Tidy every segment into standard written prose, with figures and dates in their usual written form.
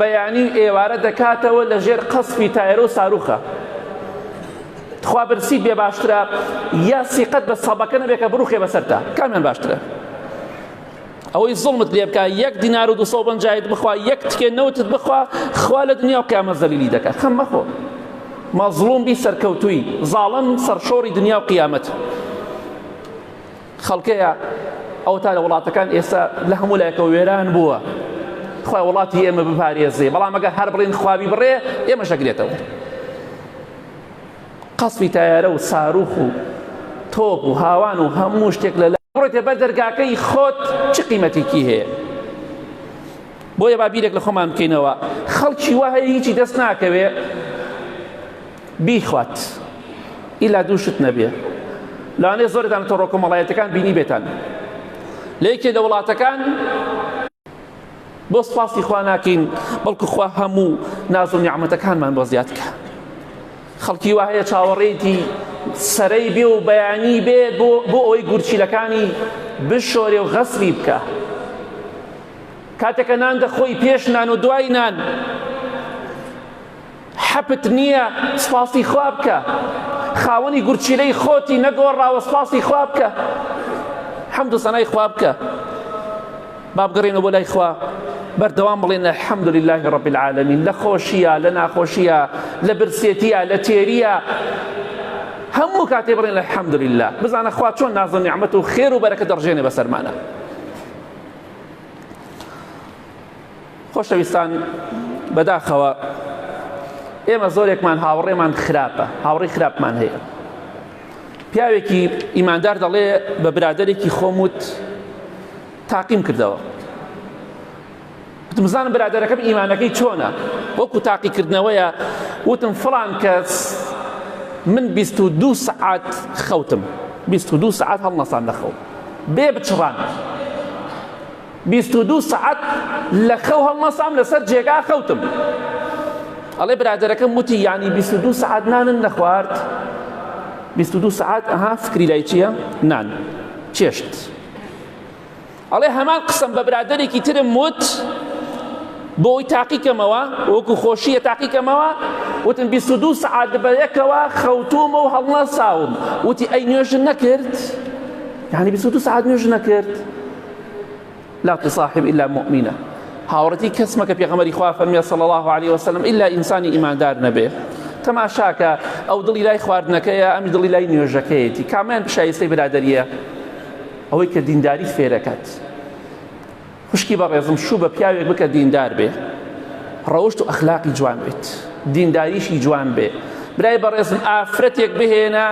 بەیانی و ئێوارە دەکاتەوە لە ژێر قەسفی تایرە و ساروخە. تخوا برسیت بێ باشترە یا سیقەت بە سەبەکە نەبێ کە بڕوخێ بەسەرتا؟ کامیان باشترە؟ ئەوەی زوڵمت لێ بکا یەک دینار و دوسە و پەنجایت بخوا، یەک تکێ نەوتت بخوا، خوا لە دنیا و قیامەت زەلیلی دەکا. خەم مەخۆ، مەزڵوم بی سەرکەوتووی، زاڵم سەرشۆڕی دنیا و قیامەت. خەڵکەیە ئەوەتا لە وڵاتەکان ئێستا لە هەموو لایەکەوە وێران بووە. خوای وڵاتی ئێمە بپارێزێ، بەڵام ئەگەر هەر بڵێن خوابی بڕێ ئێمەش ئەگرێتەوە. قەسفی تایارە و ساروخ و تۆپ و هاوان و هەموو شتێک لە بڕۆیتە بەر دەرگاکەی خۆت چ قیمەتێکی هەیە؟ بۆیە با بیرێک لە خۆمان بکەینەوە. خەڵکی وا هەیە هیچی دەست ناکەوێ بیخوات ئیلا دوو شت نەبێ. لەوانەیە زۆرتان لە تۆڕە کۆمەڵایەتەکان بینی بێتان لە یەکێ لە وڵاتەکان بۆ سپاسی خوا ناکەین، بەڵکو خوا هەموو ناز و نیعمەتەکانمان بۆ زیاد کە. خەڵکی وا هەیە چاوەڕێیتی سەرەی بێ و بەیانی بێ بۆ ئەوەی گورچیلەکانی بشۆرێ و غەسلی بکە. کاتێکە نان دەخۆی پێش نان و دوای نان حەپت نییە، سپاسی خوا بکە. خاوەنی گورچیلەی خۆتی نەگۆڕاوە، سپاسی خوا بکە، حەمد و سەنای خوا بکە. با بگەڕێنەوە بۆ لای خوا، بەردەوام بڵێن الحمد لله رب العالمین، لە خۆشیە، لە ناخۆشیە، لە برسێتیە، لە تێریە، هەموو کاتێ بڵێن الحمد لله. بزانە خوا چۆن ناز و نیعمەت و خێر و بەرەکەت دەڕژێنێ بەسەرمانە. خۆشەویستان، بەداخەوە ئێمە زۆرێکمان هاوڕێمان خراپە، هاوڕێی خراپمان هەیە. پیاوێکی ئیماندار دەڵێ بە برادێکی خۆم وت تاقیم کردەوە، وتم بزانم برادەرەکەم ئیمانەکەی چۆنە، وەکو تاقیکردنەوەیە. وتم فڵان کەس من 22 سەعات خەوتم، 22 سەعات هەڵنەسان لە خەو بێ بچڕان، 22 سەعات لە خەو هەڵنەسام، لەسەر جێگا خەوتم. ئەڵێ برادەرەکەم وتی یعنی 22 سەعات نانن نەخوارد؟ 22 سەعات؟ ئەها فکری لای چییە؟ نان چێشت. ئەڵێ هەمان قسەم بە برادەرێکی ترم وت بۆ ئەوی تاقیکەمەوە، وەکو خۆشیە تاقیکەمەوە، وتم 22 سەعات بە یەکەوە خەوتوومە و هەڵنەساوم. وتی ئەی نوێژ نەکرد؟ یعنی 22 سەعات نوێژ نەکرد؟ لا تصاحب إلا مؤمنة، هاوڕێتی کەس مەکە، پێغەمبەری خوا فەرمیە صلی الله علیه وسلم، ئیلا ئینسانی ئیماندار نەبێ. تەماشاکە ئەو دڵی لای خواردنەکەیە، ئەمی دڵی لای نوێژەکەیەتی. کامیان شایستەی برادەریە؟ ئەوەی کە دینداری فێرەکات. خوشکی بەڕێزم، شوو بە پیاوێک بکە دیندار بێ، ڕەوشت و ئەخلاقی جوان بێت، دینداریشی جوان بێ. برای بەڕێزم، ئافرەتێک بهێنە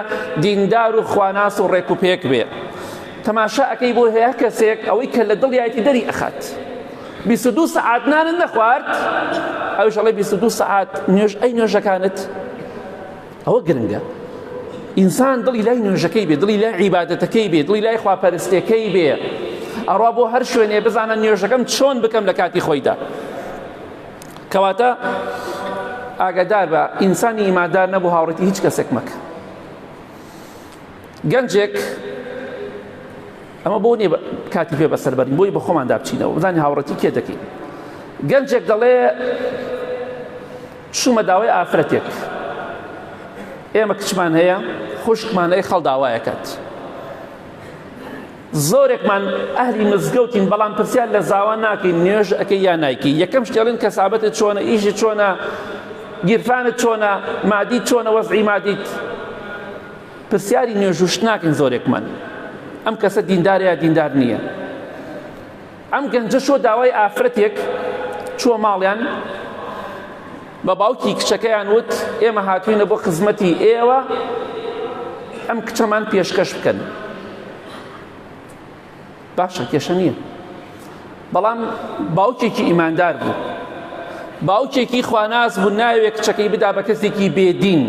دیندار و خواناس و ڕێک و پێک بێ. تەماشا ئەکەی بۆ هەیە کەسێک ئەوەی کە لە دڵیایەتی دەری ئەخات. 22 سەعات نانت نەخوارد، ئەوش ئەڵێ 22 سەعات نوێژ، ئەی نوێژەکانت؟ ئەوە گرنگە ئینسان دڵی لای نوێژەکەی بێ، دڵی لای عیبادەتەکەی بێ، دڵی لای خواپەرستیەکەی بێ. ئەڕوا بۆ هەر شوێنێ بزانە نوێژەکەم چۆن بکەم لە کاتی خۆیدا. کەواتە ئاگادار بە، ئینسانی ئیماندار نەبوو هاوڕێتی هیچ کەسێک مەکە. گەنجێک ئەمە بۆ نییە کاتی پێ بەسەر بەرین، بۆی بە خۆماندا بچینەوە بزانین هاوڕێتی کێ دەکەین. گەنجێک دەڵێ چوومە داوای ئافرەتێک، ئێمە کچمان هەیە، خوشکمان هەیە، خەڵ داوایەکات. زۆرێکمان ئەهلی مزگەوتین، بەڵام پرسیار لە زاوا ناکەین نوێژ ئەکەی یا نایکەی. یەکەم شتێڵین کەسابەتت چۆنە، ئیشی چۆنە، گیرفانت چۆنە، مادیت چۆنە، وەزعی مادیت. پرسیاری نوێژوشت ناکەین زۆرێکمان، ئەم کەسە دیندارە یا دیندار نییە. ئەم گەنجە شۆ داوای ئافرەتێک، چووە ماڵیان، بە باوکی کچەکەیان وت ئێمە هاتوینە بۆ خزمەتی ئێوە، ئەم کچەمان پێشکەش بکەن. باشە، کێشە نییە، بەڵام باوکێکی ئیماندار بوو، باوکێکی خواناس بوو، ناوێک کچەکەی بدا بە کەسێکی بێدین،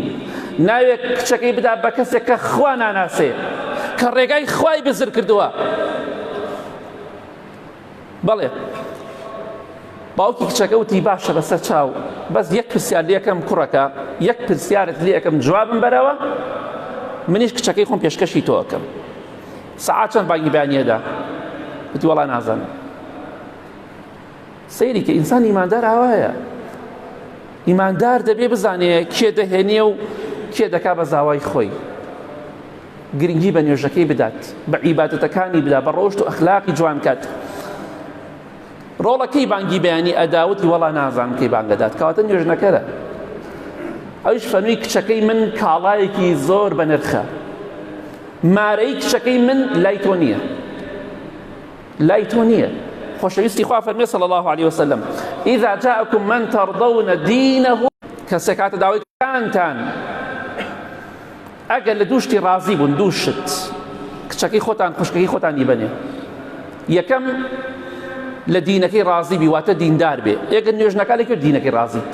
ناوێک کچەکەی بدا بە کەسێک کە خوا ناناسێ، کە ڕێگای خوای بزر کردووە. بەڵێ، باوکی کچەکە وتی باشە بەسەر چاو، بەس یەک پرسیار لێکەم کوڕەکە، یەک پرسیارت لێکەم جوابم بەرەوە، منیش کچەکەی خۆم پێشکەشی تۆ ئەکەم. سەعات چەند بانگی بەیانیەدا؟ وتی وەڵا نازانم. سەیری کە ئینسان ئیماندار ئاوایە ئیماندار دەبێ بزانێ کێ دەهێنێ و کێ دەکا بە زاوای خۆی گرنگی بە نوێژەکەی بدات بە عیبادەتەکانی بدا بە ڕۆشت و ئەخلاقی جوان کات ڕۆڵە کەی بانگی بەیانی ئەدا وتی وەڵا نازانم کەی بانگ ئەدات کەواتە نوێژنەکەرە ئەویش فەرمی کچەکەی من کاڵایەکی زۆر بەنرخە مارەی کچەکەی من لای تۆ نییە لای تۆ نییە خۆشەویستی خوا فەرمی صلی الله عليه وسلم إذا جاءكم من ترضون دينه کەسێک هاتە داوای کانتان ئەگەر لە دوو شتی ڕازی بوون دوو شت کچەکەی خۆتان خوشکەکەی خۆتان یبەنێ یەکەم لە دینەکەی ڕازی بی واتە دیندار بێ ئێگەر نوێژنەکە لەکوێ دینەکەی ڕازیت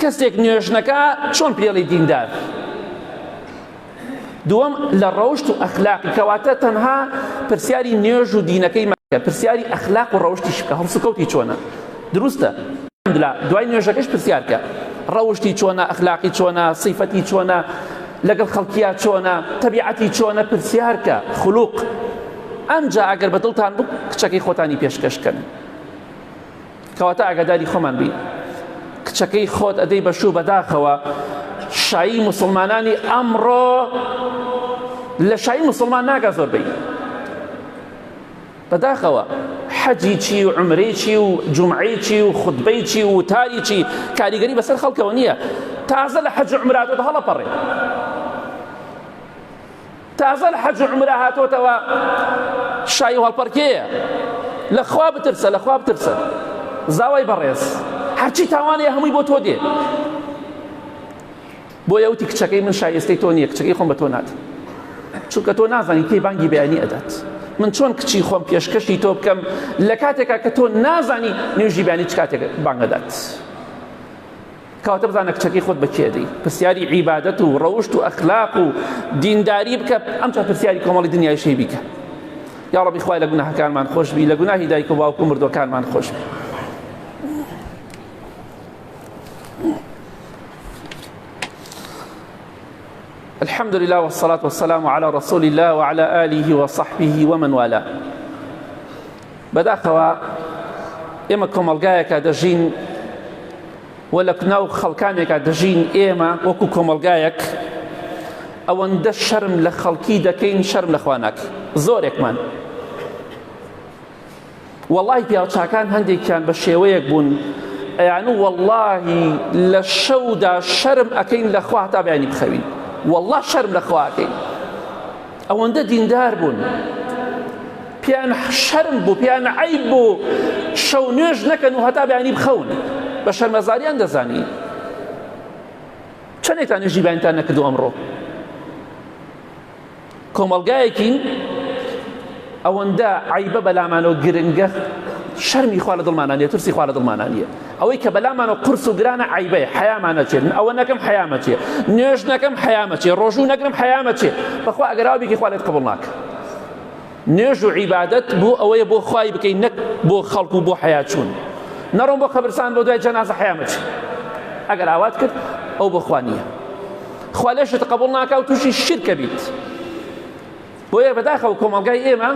کەسێک نوێژنەکە چۆن پێڵی دیندار دووەم لە ڕەوشت و ئەخلاقی کەواتە تەنها پرسیاری نوێژ و دینەکەی مەکە پرسیاری ئەخلاق و ڕەوشتیش بکە هەڵسوکەوتی چۆنە دروستە دوای نوێژەکەش پرسیار کە ڕەوشتی چۆنە ئەخلاقی چۆنە سیفەتی چۆنە لەگەڵ خەڵکیا چۆنە تەبیعەتی چۆنە پرسیار کە خلوق ئەمجا ئەگەر بە دڵتان بوو کچەکەی خۆتانی پێشکەش کەن کەواتە ئاگاداری خۆمان بین کچەکەی خۆت ئەدەی بە شوو بەداخەوە شایی مسلمانانی ئەمڕۆ لە شایی مسلمان ناگا زۆربەی بەداخەوە حەجی چی و عومرەی چی و جومعەی چی و خوتبەی چی و وتاری چی کاریگەری بەسەر خەڵکەوە نییە تازە لە حەج و عومرە هاتۆتە هەڵەپەڕێ تازە لە حەج و عومرە هاتۆتەوە شایی و هەڵپەڕکێیە لە خوا بترسە لە خوا بترسە زاوای بەڕێز هەرچی تاوانەیە هەمووی بۆ تۆ دێ بۆیە وتی کچەکەی من شایستەی تۆ نییە کچەکەی خۆم بە تۆ نادەم چونکە تۆ نازانی کەی بانگی بەیانی ئەدات من چۆن کچی خۆم پێشکەشی تۆ بکەم لە کاتێکا کە تۆ نازانی نوێژی بەیانی چ کاتێک بانگ ئەدات کەواتە بزانە کچەکەی خۆت بە کێ دەی پرسیاری عیبادەت و ڕەوشت و ئەخلاق و دینداری بکە ئەمجا پرسیاری کۆمەڵی دنیایش هەی بیکە یا ڕەبی خوای لە گوناهەکانمان خۆش بی لە گوناهی دایک و باوک و مردوەکانمان خۆش بی الحمد لله والصلاة والسلام على رسول الله وعلى آله وصحبه ومن والاه بەداخەوە ئێمە کۆمەڵگایەکە دەژین و لە ناو خەڵکانێکا دەژین ئێمە وەکو کۆمەڵگایەک ئەوەندە شەرم لە خەڵکی دەکەین شەرم لە خوا ناکەین زۆرێکمان وەڵاهی پیاوچاکان هەندێکیان بە شێوەیەک بوون ئەیانو وەڵاهی لە شەودا شەرم ئەکەین لە خوا هەتا بەیانی بخەوین وەڵا شەرم لە خوا ئەکەین ئەوەندە دیندار بوون پیان شەرم بوو پیان عیب بوو شەو نوێژ نەکەن و هەتا بەیانی بخەون بە شەرمەزاریان دەزانی چەندێکتان نوێژی بەیانتان نەکردو ئەمڕۆ کۆمەڵگایەکین ئەوەندە عەیبە بەلامانەوە گرنگە شەرمی خوا لە دڵمانە نیە ترسی خوا لە دڵمانە نیە ئەوەی کە بەلامانەوە قورس و گرانە عەیبەیە حەیامان نەچێت من ئەوە نەکەم حەیامە چێ نوێژ نەکەم حەیامە چێ ڕۆژوو نەگرم حەیامە چێ بەخوا ئەگەر ئاو بیکەی خوا لێت قبوڵ ناکە نوێژ و عیبادەت بۆ ئەوەیە بۆ خوای بکەی نەک بۆ خەڵک و بۆ حەیا چوون نەڕۆم بۆ قەبرسان بۆ دوای جەنازە حەیامە چێ ئەگەر ئاوات کرد ئەو بۆ خوا نییە خوا لێشت قبوڵ ناکا و تووشی شیرکە بیت بۆیە بەداخەوە کۆمەڵگای ئێمە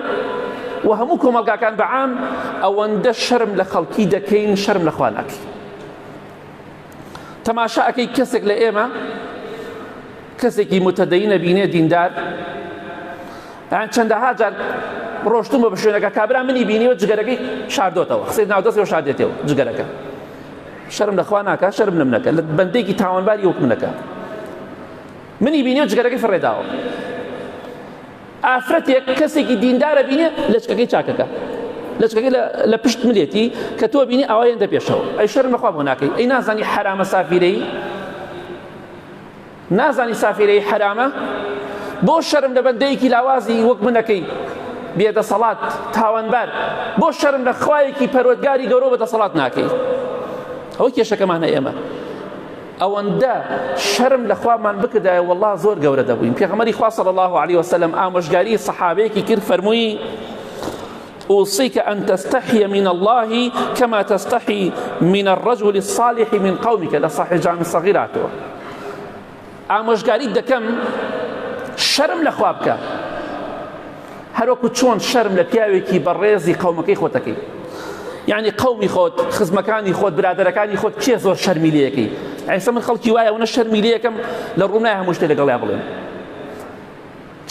و هەموو کۆمەڵگاکان بەعام ئەوەندە شەرم لە خەڵکی دەکەین شەرم لە خوا ناکەین تەماشا ئەکەی کەسێک لە ئێمە کەسێکی متەدەینە بینێ دیندار یان چەندەها جار ڕۆشتومە بە شوێنەکە کابرا منی بینیوە جگەرەکەی شاردۆتەوە قسەی ناودەستەوە شاردێتەوە جگەرەکە شەرم لە خوا ناکا شەرم لەم نەکە لە بەندێکی تاوانباری وەک منەکە منی بینیوە جگەرەکەی فڕێداوە ئافرەتێک کەسێکی دیندارە بینێ لەچکەکەی چاکەکە لەچکەکەی لە پشت ملێتی کە تۆ بینی ئاوا یەندە پێشەوە ئەی شەرم لەخوا بۆ ناکەی ئەی نازانی حەرامە سافیرەی نازانی سافیرەی حەرامە؟ بۆ شەرم لە بەندەیەکی لاوازی وەک منەکەی بێدەسەڵات تاوانبار بۆ شەرم لە خوایەکی پەروەردگاری گەورە بە دەسەڵات ناکەی ئەوە کێشەکەمانە ئێمە ئەوەندە شەرم لە خوامان بکردایە والله زۆر گەورە دەبووین پێغەمبەری خوا صلی الله علیه وسلم ئامۆژگاری سەحابەیەکی کرد فەرمووی أوصيك أن تستحي من الله كما تستحي من الرجل الصالح من قومك لە صحيح جامع صغير هاتووە ئامۆژگاریت دەکەم شەرم لە خوا بکە هەروەکو چۆن شەرم لە پیاوێکی بەڕێزی قەومەکەی خۆتەکەی. یعنی قەومی خۆت خزمەکانی خۆت برادەرەکانی خۆت کێ زۆر شەرمی لەکەی ئەیسە من خەڵکی وایە ئەوەنە شەرمی لەکەم لە ڕوو نایە هەموو شتێ لەگەڵیا بڵێم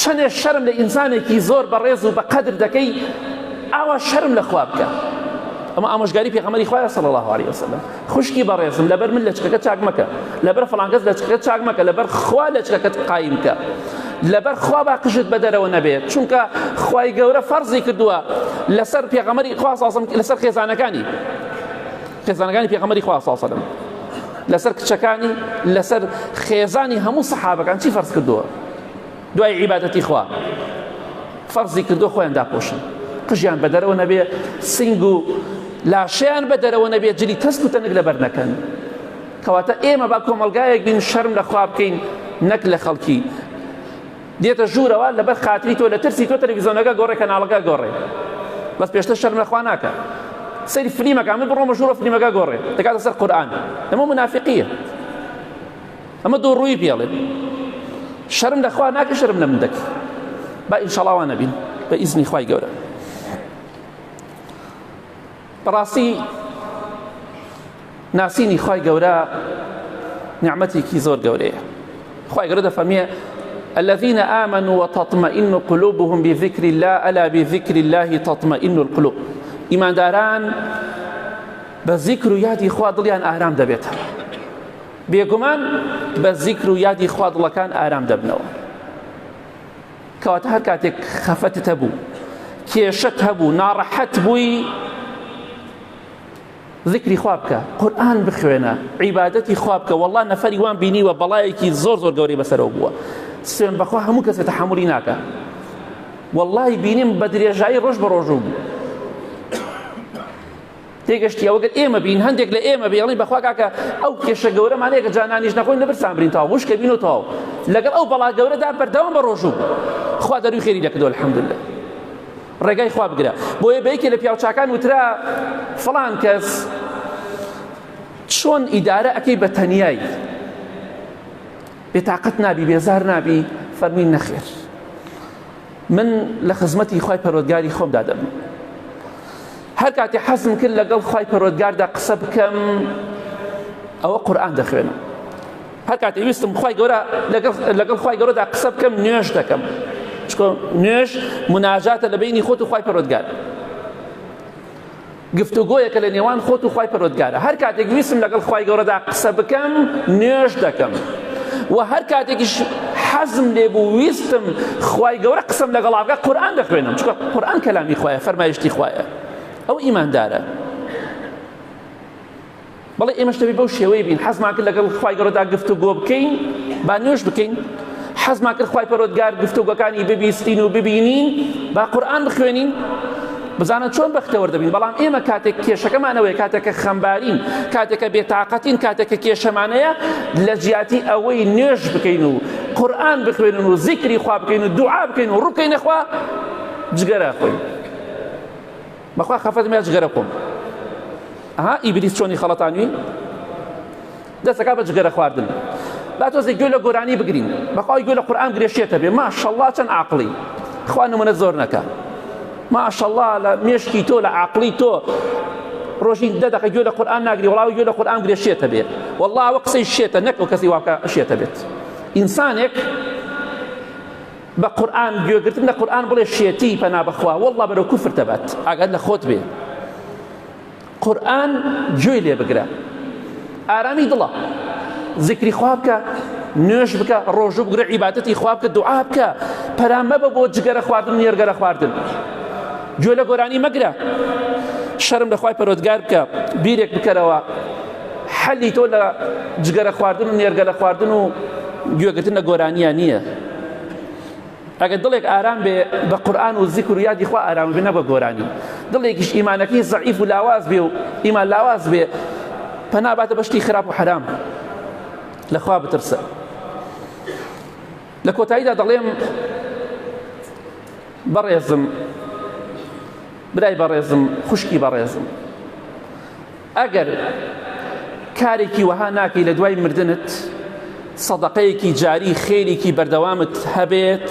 چەندێ شەرم لە ئینسانێکی زۆر بەڕێز و بەقەدر دەکەی ئاوا شەرم لە خوا بکە ئەمە ئامۆژگاری پێغەمبەری خوایە صلی الله علیه وسلم خوشکی بەڕێزم لەبەر من لەچکەکە چاک مەکە لەبەر فڵان کەس لەچکەکە چاک مەکە لەبەر خوا لەچکەکەت قایم کە لەبەر خوا با قژت بە دەرەوە نەبێت چونکە خوای گەورە فەرزی کردووە لەسەر پێغەمبەری خوا صلی الله لەسەر خێزانەکانی خێزانەکانی پێغەمبەری خوا صلی الله علیه وسلم لەسەر کچەکانی لەسەر خێزانی هەموو سەحابەکان چی فەرز کردووە دوای عیبادەتی خوا فەرزی کردو خۆیان داپۆشن قژیان بە دەرەوە نەبێ سنگ و لاشەیان بە دەرەوە نەبێ جلی تەسک و تەنک لەبەر نەکەن کەواتە ئێمە با کۆمەڵگایەک بین شەرم لە خوا بکەین نەک لە خەڵکی دێتە ژوورەوە لەبەر خاتری تۆ لە ترسی تۆ تەلەڤیزیۆنەکە گۆڕێ کەناڵەکە گۆڕێ بەس پێشتر شەرم لە خوا ناکە سەیری فلیمەکە من بڕۆمە ژوورە فلیمەکە گۆڕێ دەکاتە سەر قورئان ئەمە منافقیە ئەمە دووڕووی پێڵێ شەرم لە خوا ناکە شەرم لە من دەکەی با ئینشەڵا وا نەبین بە ئیزنی خوای گەورە بەڕاستی ناسینی خوای گەورە نیعمەتێکی زۆر گەورەیە خوای گەورە دەفەرمێ الذين آمنوا وتطمئن قلوبهم بذكر الله ألا بذكر الله تطمئن القلوب ئیمانداران بە زیکر و یادی خوا دڵیان ئارام دەبێتەوە بێگومان بە زیکر و یادی خوا دڵەکان ئارام دەبنەوە. کەواتە هەر کاتێک خەفەتت هەبوو، کێشەت هەبوو، ناڕەحەت بووی، ذکری خوا بکە، قورئان بخوێنە، عیبادەتی خوا بکە. وەڵڵا نەفەری وام بینیوە بەڵایەکی زۆر زۆر گەورەی بەسەرەوە بووە. سوێن بەخوا هەموو کەسێ تەحەمولی ناکا. وەڵڵاهی بینیم بە درێژایی ڕۆژ بە ڕۆژوو بوو. تێگەشتی ئەوە گەر ئێمە بین هەندێک لە ئێمە بێڵین بەخوا کاکە ئەو کێشە گەورەمان هەیە کە جانانیش نەخۆین لە برسان برین تەواو وشکە بین و تەواو لەگەڵ ئەو بەڵا گەورەدا بەردەوام بە ڕۆژوو خوا دەروی خێری لەکردو الحمدلله ڕێگای خوا بگرە بۆیە بە یەکێ لە پیاوچاکان وترا فڵان کەس چۆن ئیدارە ئەەکەی بە تەنیایی بێتاقەت نابی بێزار نابی فەرمی نەخێر من لە خزمەتی خوای پەروەردگاری خۆمدا دەبم هەر کاتێ حەزم کرد لەگەڵ خوای پەروەردگاردا قسە بکەم ئەوە قورئان دەخوێنم هەر کاتێ ویستم خوای گەورە لەگەڵ خوای گەورەدا قسە بکەم نوێژ دەکەم چکۆ نوێژ مناجاتە لە بینی خۆت و خوای پەروەردگار گفتوگۆیەکە لە نێوان خۆت و خوای پەروەردگارە هەر کاتێک ویستم لەگەڵ خوای گەورەدا قسە بکەم نوێژ دەکەم و هەر کاتێکیش حەزم لێ بوو ویستم خوای گەورە قسەم لەگەڵا بکە قورئان دەخوێنم چونکە قورئان کەلامی خوایە فەرمایشتی خوایە ئەو ئیماندارە بەڵێ ئێمەش دەبێت بەو شێوەیە بین حەزمان کرد لەگەڵ خوای گەورەدا گفتوگۆ بکەین با نوێژ بکەین حەزمان کرد خوای پەروەردگار گفتوگۆکانی ببیستین و ببینین با قورئان بخوێنین بزانە چۆن بەختەوەر دەبین بەڵام ئێمە کاتێک کێشەکەمانەوەی کاتێک کە خەمبارین کاتێک کە بێتاقەتین کاتێک کە کێشەمانەیە لە جیاتی ئەوەی نوێژ بکەین و قورئان بخوێنن و زیکری خوا بکەین و دوعا بکەین و ڕووکەینە خوا جگەرە خۆین بەخوا خەفەتم یا جگەرە خۆم ئەها ئیبلیس چۆنی خەڵەتانوی دەستەکا بە جگەرە خواردن با تۆزێک گوێ لە گۆرانی بگرین بەخوای گوێ لە قورئان بگرێ شێتە بێ ماشەڵڵا چەند عاقڵی خوا نمونە زۆر نەکا ماشەڵڵا لە مێشکی تۆ لە عاقڵی تۆ ڕۆژی دە دەقە گوێ لە قورئان ناگری وەڵا گوێ لە قورئان بگرێ شێتە بێ وەڵڵا ئەوە قسەی شێتە نەک ئەو کەسی واکە شێتە بێت ئینسانێک بە قورئان گوێگرتن لە قورئان بڵێ شێتی پەنا بەخوا واللە بەرەو کوفر دەبات ئاگات لە خۆت بێ قورئان گوێی لێ بگرە ئارامی دڵە زیکری خوا بکە نوێژ بکە ڕۆژوو بگرە عیبادەتی خوا بکە دوعا بکە پەرا مەبە بۆ جگەرە خواردن نێرگەرە خواردن گوێ لە گۆرانی مەگرە شەرم لە خوای پەرۆدگار بکە بیرێک بکەرەوە حەلی تۆ لە جگەرە خواردن و نێرگەلە خواردن و گوێگرتن لە گۆرانیە نییە ئەگەر دڵێک ئارام بێ بە قورئان و زیکر و یادی خوا ئارام بێ نە بە گۆرانی دڵێکیش ئیمانەکەی زەعیف و لاواز بێ و ئیمان لاواز بێ پەنا باتە بەشتی خراپ و حەرام لە خوا بترسە لە کۆتاییدا دەڵێم بەڕێزم برای بەڕێزم خوشکی بەڕێزم ئەگەر کارێکی وەها ناکەی لە دوای مردنت سەدەقەیەکی جاری خێرێکی بەردەوامت هەبێت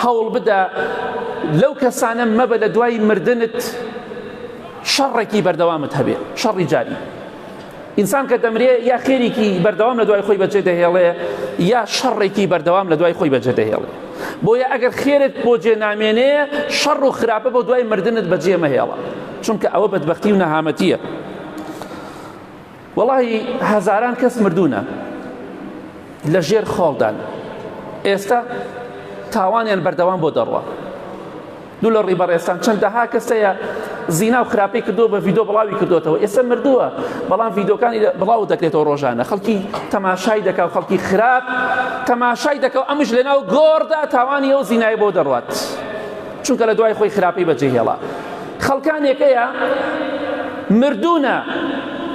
هەوڵ بدە لەو کەسانە مەبە لە دوای مردنت. شەڕێکی بەردەوامت هەبێ شەڕی جاری ئینسان کە دەمرێ یا خێرێکی بەردەوام لە دوای خۆی بەجێ دەهێڵێ یا شەڕێکی بەردەوام لە دوای خۆی بەجێ دەهێڵێ بۆیە ئەگەر خێرت بۆ جێ نامێنێ شەڕ و خراپە بۆ دوای مردنت بەجێ مەهێڵە چونکە ئەوە بەدبەختی و نەهامەتیە وەڵاهی هەزاران کەس مردوونە لە ژێر خۆڵدان ئێستا تاوانیان بەردەوام بۆ دەڕوا دوو لە ڕیبەڕێستان چەندەها کەس هەیە زینا و خراپەی کردووە بە ڤیدۆ بڵاوی کردوێتەوە ئێستا مردووە بەڵام ڤیدۆکانی بڵاو دەکرێتەوە ڕۆژانە خەڵکی تەماشای دەکا و خەڵکی خراپ تەماشای دەکا و ئەمش لەناو گۆڕدا تاوانی ئەو زینای بۆ دەڕوات چونکە لە دوای خۆی خراپەی بەجێ هێڵا خەڵکانێکەیە مردوونە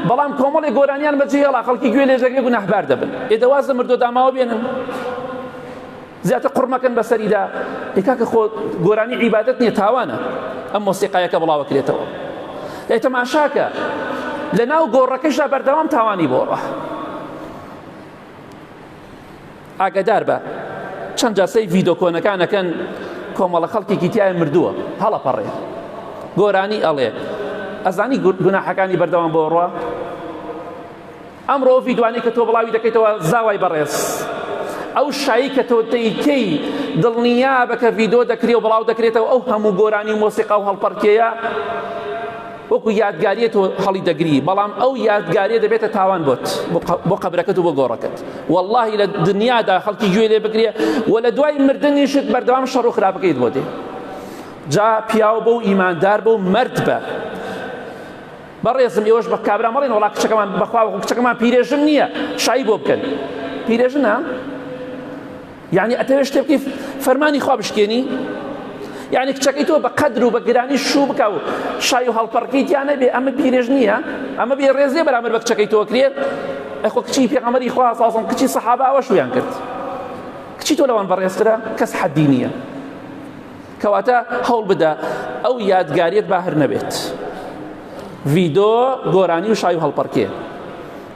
بەڵام کۆمەڵی گۆرانیان بەجێ هێڵا خەڵکی گوێ لێ دەگرێ گوناهبار دەبن ئێ دەواز لە مردوو داماوە بێنن زیاتر قڕ مەکەن بەسەریدا ئێ کاکە خۆ گۆرانی عیبادەت نییە تاوانە ئەم مۆسیقایەکە بڵاوەکرێتەوە ئێ تەماشاکە لە ناو گۆڕەکەشدا بەردەوام تاوانی بۆڕە ئاگدار بە چەند جاسەی ڤیدۆ کۆنەکان ئەکەن کۆمەڵە خەڵکێکی تایە مردووە هەڵەپەڕێ گۆرانی ئەڵێ ئەزانی گوناحەکانی بەردەوام بۆ ڕوە ئەمڕۆ ئەو ڤیدیۆانەی کە تۆ بڵاوی دەکەیتەوە زاوای بەڕێز ئەو شایی کە تۆ دەیکەی دڵنیابە کە ڤیدۆ دەکرێ و بڵاو دەکرێتەوە ئەو هەموو گۆرانی و مۆسیقا و هەڵپەڕکێیە وەکو یادگاریە تۆ هەڵی دەگری بەڵام ئەو یادگاریە دەبێتە تاوان بۆت بۆ قەبرەکەت و بۆ گۆڕەکەت واللهی لە دنیادا خەڵکی گوێ لێ بگرێ و لە دوای مردنیشت بەردەوام شەڕ و خراپەکەیت بۆ دێ جا پیاو بە و ئیماندار بە و مەرد بە بەڕێزم ئێوەش بە کابرا مەڵێن وەڵا کچەکەمان بەخوا وەکو کچەکەمان پیرێژن نییە شایی بۆ بکەن پیرێژنە یعنی ئەتەوێ شتێ بکەی فەرمانی خوا بشکێنی یعنی کچەکەی تۆ بە قەدر و بە گرانی شوو بکە و شای و هەڵپەڕکەی تیا نەبێ ئەمە پیرێژ نییە ئەمە بێ ڕێزێ بەرامبەر بە کچەکەی تۆ کرێت ئەخۆ کچی پێغەمبەری خوا سازم کچی سەحابە ئەوە شویان کرد کچی تۆ لەوان بەڕێزترە کەس حەدی نییە کەواتە هەوڵ بدە ئەو یادگاریت با هەر نەبێت ڤیدۆ گۆرانی و شای و هەڵپەڕکێ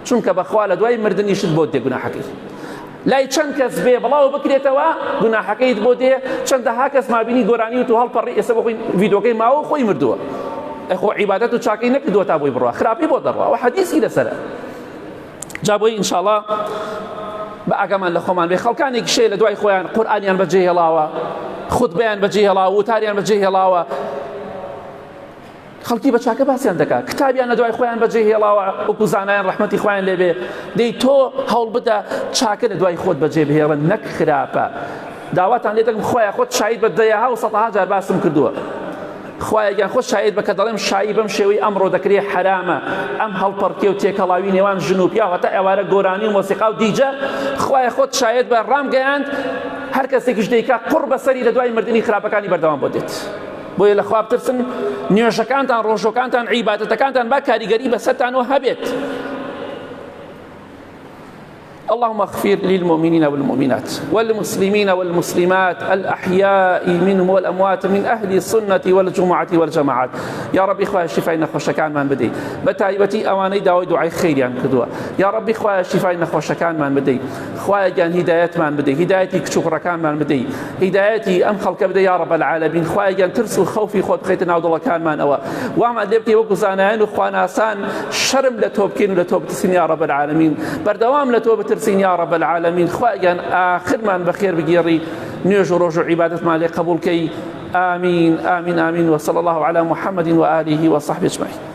چونکە بەخوا لە دوای مردنیشت بۆت دێ گوناحەکەی لای چەند کەس بێ بڵاو بکرێتەوە گوناحەکەیت بۆ دێ چەندەها کەس مابینی گۆرانی و تو هەڵپەڕی ئێستا بۆ خۆی ڤیدۆکەی ماوە خۆی مردووە ئەخۆ عیبادەت و چاکەی نەکردووە تا بۆی بڕوا خراپی بۆ دەڕوا و حەدیسی لەسەرە جا بۆی ئینشاڵا بە ئاگامان لە خۆمان بێ خەڵکانێک شێ لە دوای خۆیان قورئانیان بەجێ هێڵاوە خوتبەیان بەجێ هێڵاوە وتاریان بەجێ هێڵاوە خەڵکی بە چاکە باسیان دەکات کتابیان لە دوای خۆیان بەجێ هێڵاوە وەکو زانایان ڕەحمەتی خۆیان لێبێ دەی تۆ هەوڵ بدە چاکە لە دوای خۆت بەجێ بهێڵن نەک خراپە داواتان لێ دەکەم خۆیان خۆت شاید بە دەیەها و سەدەها جار باسم کردووە خوایە گیان خۆت شاهید بە کە دەڵێم شایی بەم شێوەی ئەمڕۆ دەکرێ حەرامە ئەم هەڵپەڕکێ و تێکەڵاوی نێوان ژن و پیاو هەتا ئێوارە گۆرانی و مۆسیقا و دیجە خوایە خۆت شاهید بە ڕامگەیاند هەر کەسێکیش دەیکا قوڕ بەسەری لە دوای مردنی خراپەکانی بەردەوام بۆ دێت بۆیە لە خوا بترسن نوێژەکانتان ڕۆژەکانتان عیبادەتەکانتان با کاریگەری بەسەرتانەوە هەبێت اللهم اغفر للمؤمنين والمؤمنات والمسلمين والمسلمات الأحياء منهم والأموات من أهل السنة والجمعة والجماعات يا ربي خوایە شیفای نەخۆشەکانمان بدەی بە تایبەتی ئەوانەی داوای دوعای خێریان کردووە یا ربی خوایە شیفای نەخۆشەکانمان بدەی خوایە گیان هیدایەتمان بدەی هیدایەتی کچ و کوڕەکانمان بدەی هیدایەتی ئەم خەڵکە بدە یا رب العالمین خوایە گیان ترس و خەوفی خۆت بخەیتە ناو دڵەکانمانەوە وامان لێ بکەی وەکو زانایان و خواناسان شەرم لە تۆ بکەین و لە تۆ بترسین یا رب العالمین بەردەوام لە تۆ بترسین یا رب العالمین خوایە گیان ئاخرمان بەخێر بگێڕی نوێژ و ڕۆژ و عیبادەتمان لێ قبوڵ کەی آمین آمین آمین وصلى الله على محمد وآله وصحبه أجمعين.